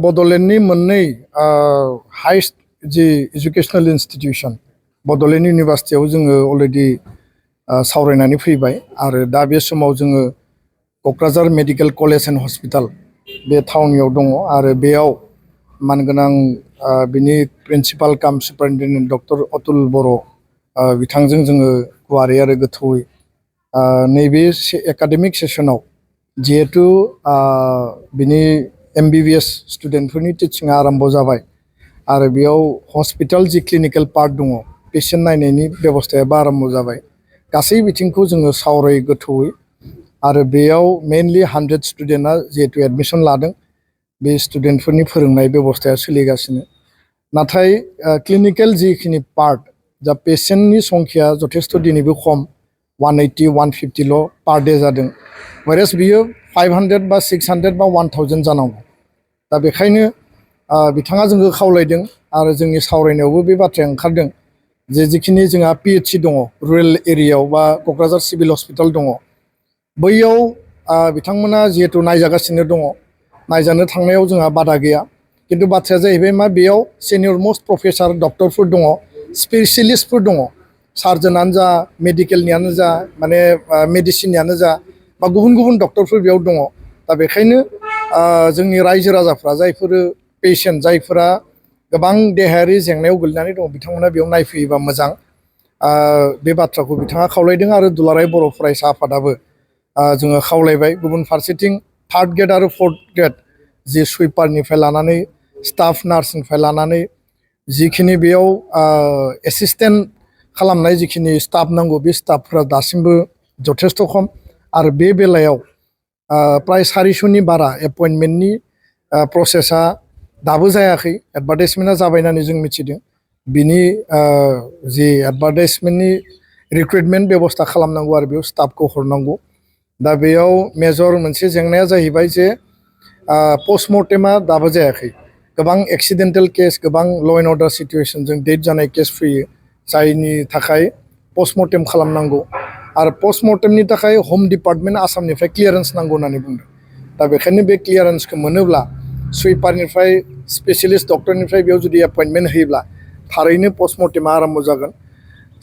बड'लेण्डनि मोननै हाइस्ट जि एजुकेशनेल इन्स्टिटिउसन बड'लेण्ड इउनिभार्सिटियाव जोङो अलरेडि सावरायनानै फैबाय आरो दा बे समाव जोङो Kokrajhar medical college and hospital बे थावनियाव दङ आरो बेयाव मानगोनां बिनि प्रिन्सिपाल काम सुपारिनटेन्डेन्ट डक्टर अतुल बर' बिथांजों जोङो गुवारै आरो गोथौयै नैबे एकाडेमिक सेसनाव जिहेतु बिनि MBBS स्टुडेन्टफोरनि टिचिंआ आरम्भ जाबाय आरो बेयाव हस्पिटाल जि क्लिनिकेल पार्ट दङ पेशेन्ट नायनायनि बेबस्थायाबो आरम्भ जाबाय गासै बिथिंखौ जोङो सावराय गोथौयै आरो बेयाव मेनलि 100 स्टुडेन्टआ जिहेतु एडमिसन लादों बे स्टुडेन्टफोरनि फोरोंनाय बेबस्थाया सोलिगासिनो नाथाय क्लिनिकेल जिखिनि पार्ट दा पेशेन्टनि संख्या जथेस्थ दिनैबो खम 180 150 ल' पार डे जादों वेरेस बियो 500 बा 600 बा 1000 जानांगौ दा बेखायनो बिथाङा जोंखौ खावलायदों आरो जोंनि सावरायनायावबो बे बाथ्राया ओंखारदों जे जिखिनि जोंहा PHC दङ रुरेल एरियायाव बा क'क्राझार सिभिल हस्पिटाल दङ बैयाव बिथांमोना जिहेतु नायजागासिनो दङ नायजानो थांनायाव जोंहा बादा गैया किन्तु बाथ्राया जाहैबाय मा बेयाव सिनियर मोस्ट प्रफेसार डक्टरफोर दङ स्पेसियलिस्टफोर दङ सार्जनानो जा मेडिकेलनियानो जा माने मेडिसिननियानो जा बा गुबुन गुबुन डक्टरफोर बेयाव दङ दा बेखायनो जोंनि रायजो राजाफ्रा जायफोर पेशेन्ट जायफोरा गोबां देहायारि जेंनायाव गोलैनानै दङ बिथांमोना बेयाव नायफैयोबा मोजां बे बाथ्राखौ बिथाङा खावलायदों आरो दुलाराय बर' फरायसा आफादाबो जोङो खावलायबाय गुबुन फारसेथिं 3rd ग्रेड आरो 4th ग्रेड जि सुइपारनिफ्राय लानानै स्टाफ नार्सनिफ्राय लानानै जिखिनि बेयाव एसिस्टेन्ट खालामनाय जिखिनि स्टाफ नांगौ बे स्टाफफोरा दासिमबो जथेस्थ खम आरो बे बेलायाव प्राय 400नि बारा एपइन्टमेन्टनि प्रसेसा दाबो जायाखै एडभार्टाइजमेन्टआ जाबाय होननानै जों मिथिदों बिनि जि एडभार्टाइजमेन्टनि रिक्रुइटमेन्ट बेबस्था खालामनांगौ आरो बेयाव स्टाफखौ हरनांगौ दा बेयाव मेजर मोनसे जेंनाया जाहैबाय जे पस्टमर्टेमा दाबो जायाखै गोबां एक्सिडेन्टेल केस गोबां ल' एन्ड अर्डार सिटुएसनजों डेथ जानाय केस फैयो जायनि थाखाय पस्टमर्टेम खालामनांगौ आरो पस्टमर्टेमनि थाखाय हम डिपार्टमेन्ट आसामनिफ्राय क्लियारेन्स नांगौ होननानै बुंदों दा बेखायनो बे क्लियारेन्सखौ मोनोब्ला सुइपारनिफ्राय स्पेसियलिस्ट डक्टरनिफ्राय बेयाव जुदि एपइन्टमेन्ट होयोब्ला थारैनो पस्टमर्टेमा आरम्भ जागोन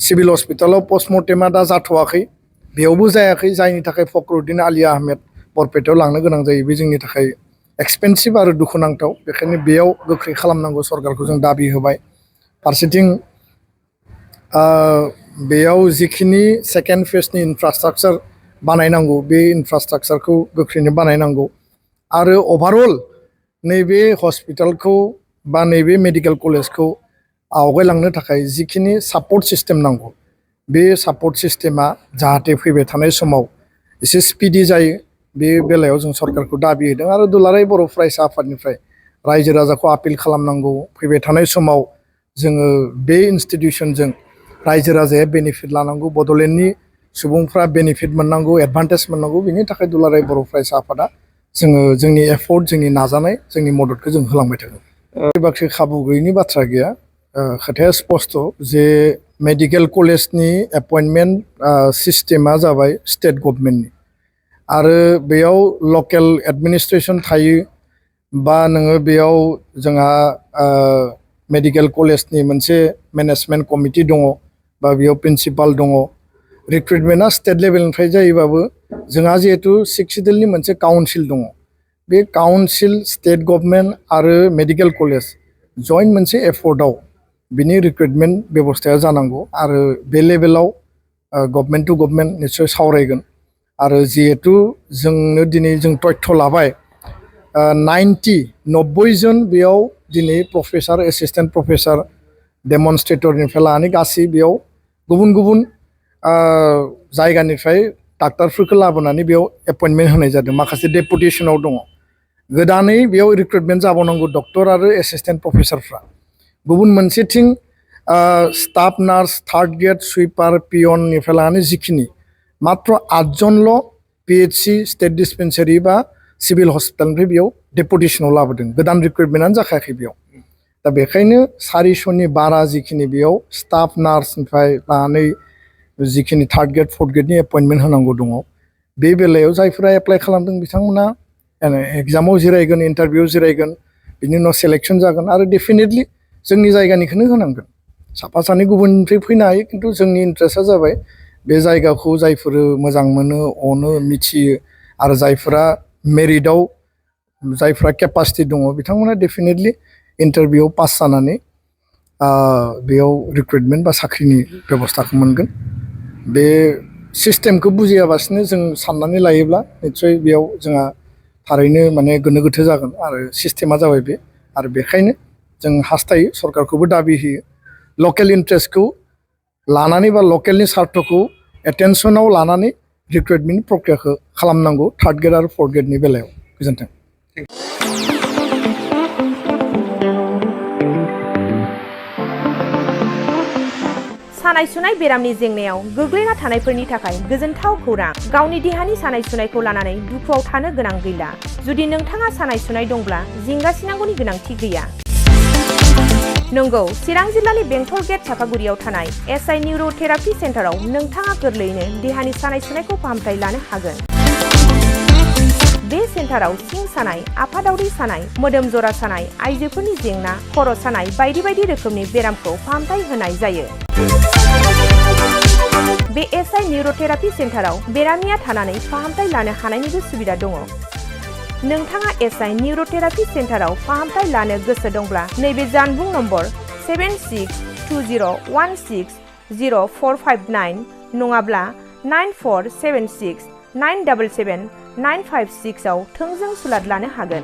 सिभिल हस्पिटालाव पस्टमर्टेमा दा जाथ'वाखै बेयावबो जायाखै जायनि थाखाय फखरुद्दिन आली आहमेद बरपेटायाव लांनो गोनां जायो बे जोंनि थाखाय एक्सपेन्सिभ आरो दुखुनांथाव बेखायनो बेयाव गोख्रै खालामनांगौ सरकारखौ जों दाबि होबाय फारसेथिं बेयाव जिखिनि सेकेन्ड फेजनि इनफ्रास्ट्राक्चार बानायनांगौ बे इनफ्रास्ट्राक्चारखौ गोख्रैनो बानायनांगौ आरो अभारअल नैबे हस्पिटालखौ बा नैबे मेडिकेल कलेजखौ आवगायलांनो थाखाय जिखिनि सापर्ट सिस्टेम नांगौ बे सापर्ट सिस्टेमा जाहाथे फैबाय थानाय समाव एसे स्पिडि जायो बे बेलायाव जों सरकारखौ दाबि होदों आरो दुलाराय बर' फरायसा आफादनिफ्राय रायजो राजाखौ आपिल खालामनांगौ फैबाय थानाय समाव जोङो बे इन्स्टिटिउसनजों रायजो राजाया बेनिफिट लानांगौ बड'लेण्डनि सुबुंफ्रा बेनिफिट मोननांगौ एडभान्टेज मोननांगौ बिनि थाखाय दुलाराय बर' फरायसा आफादा जोङो जोंनि एफर्ट जोंनि नाजानाय जोंनि मददखौ जों होलांबाय थागोन बाख्रि खाबु गैयैनि बाथ्रा गैया खोथाया स्पस्ट जे मेडिकेल कलेजनि एपइन्टमेन्ट सिस्टेमा जाबाय स्टेट गभर्नमेन्टनि आरो बेयाव लकेल एडमिनिस्ट्रेसन थायो बा नोङो बेयाव जोंहा मेडिकेल कलेजनि मोनसे मेनेजमेन्ट कमिटि दङ बा बेयाव प्रिन्सिपाल दङ रिक्रुइटमेन्टआ स्टेट लेभेलनिफ्राय जायोबाबो जोंहा जिहेतु सिक्सिडेलनि मोनसे काउन्सिल दङ बे काउन्सिल स्टेट गभर्नमेन्ट आरो मेडिकेल कलेज जइन्ट मोनसे एफर्टआव बिनि रिक्रुइटमेन्ट बेबस्थाया जानांगौ आरो बे लेभेलाव गभर्नमेन्ट टु गभर्नमेन्ट निस्सय सावरायगोन आरो जिहेतु जोंनो दिनै जों तथ्य लाबाय 90 जन बेयाव दिनै प्रफेसार एसिस्टेन्ट प्रफेसार डेमनस्ट्रेटरनिफ्राय लानानै गासै बेयाव गुबुन गुबुन जायगानिफ्राय डाक्टारफोरखौ लाबोनानै बेयाव एपइन्टमेन्ट होनाय जादों माखासे डेपुटेसनाव दङ गोदानै बेयाव रिक्रुइटमेन्ट जाबावनांगौ डक्टर आरो एसिस्टेन्ट प्रफेसारफ्रा गुबुन मोनसेथिं स्टाफ नार्स 3rd ग्रेड सुइपार पियननिफ्राय लानानै जिखिनि मात्र 8 जनल' PHC स्टेट डिस्पेन्सारि बा सिभिल हस्पिटालनिफ्राय बेयाव डेपुटेसनाव लाबोदों गोदान रिक्रुइटमेन्टआनो जाखायाखै बेयाव दा बेखायनो 400नि बारा जिखिनि बेयाव स्टाफ नार्सनिफ्राय लानानै जिखिनि 3rd ग्रेड 4th ग्रेडनि एपइन्टमेन्ट होनांगौ दङ बे बेलायाव जायफोरा एप्लाइ खालामदों बिथांमोना एग्जामाव जिरायगोन इन्टारभिउआव जिरायगोन बिनि उनाव सेलेक्सन जागोन आरो डेफिनेटलि जोंनि जायगानिखौनो होनांगोन साफा सानै गुबुननिफ्राय फैनो हायो खिन्थु जोंनि इन्ट्रेस्टआ जाबाय बे जायगाखौ जायफोर मोजां मोनो अनो मिथियो आरो जायफोरा मेरिटआव जायफोरा केपासिटि दङ बिथांमोना डेफिनेटलि इन्टारभिउआव पास जानानै बेयाव रिक्रुटमेन्ट बा साख्रिनि बेबस्थाखौ मोनगोन बे सिस्टेमखौ बुजियाबासिनो जों साननानै लायोब्ला निस्सय बेयाव जोंहा थारैनो माने गोनो गोथो जागोन आरो सिस्टेमा जाबाय बे आरो बेखायनो जों हास्थायो सरकारखौबो दाबि होयो लकेल इन्ट्रेस्टखौ लानानै बा लकेलनि स्वार्थखौ एटेनसनाव लानानै रिक्रुटमेन्ट प्रक्रियाखौ खालामनांगौ थार्ड ग्रेड आरो फर्थ ग्रेडनि बेलायाव गोजोन्थों सानाय सुनाय बेरामनि जेंनायाव गोग्लैना थानायफोरनि थाखाय गोजोनथाव खौरां गावनि देहानि सानाय सुनायखौ लानानै दुखुआव थानो गोनां गैला जुदि नोंथाङा सानाय सुनाय दंब्ला जिंगासिनांगौनि गोनांथि गैया नंगौ चिरां जिल्लानि बेंटल गेट चापागुरियाव थानाय एसआइ निउर'थेरापि सेन्टाराव नोंथाङा गोरलैयैनो देहानि सानाय सुनायखौ फाहामथाय लानो हागोन बे सेन्टाराव सिं सानाय आफादावरि सानाय मोदोम जरा सानाय आइजोफोरनि जेंना खर' सानाय बायदि बायदि रोखोमनि बेरामखौ फाहामथाय होनाय जायो बे एसआइ निउर'थेरापि सेन्टाराव बेरामिया थानानै फाहामथाय लानो हानायनिबो सुबिदा दङ नोंथाङा एसआइ निउर'थेरापि सेन्टाराव फाहामथाय लानो गोसो दंब्ला नैबे जानबुं नम्बर 7620160459 नङाब्ला 9476977956 आव थोंजों सुलाद लानो हागोन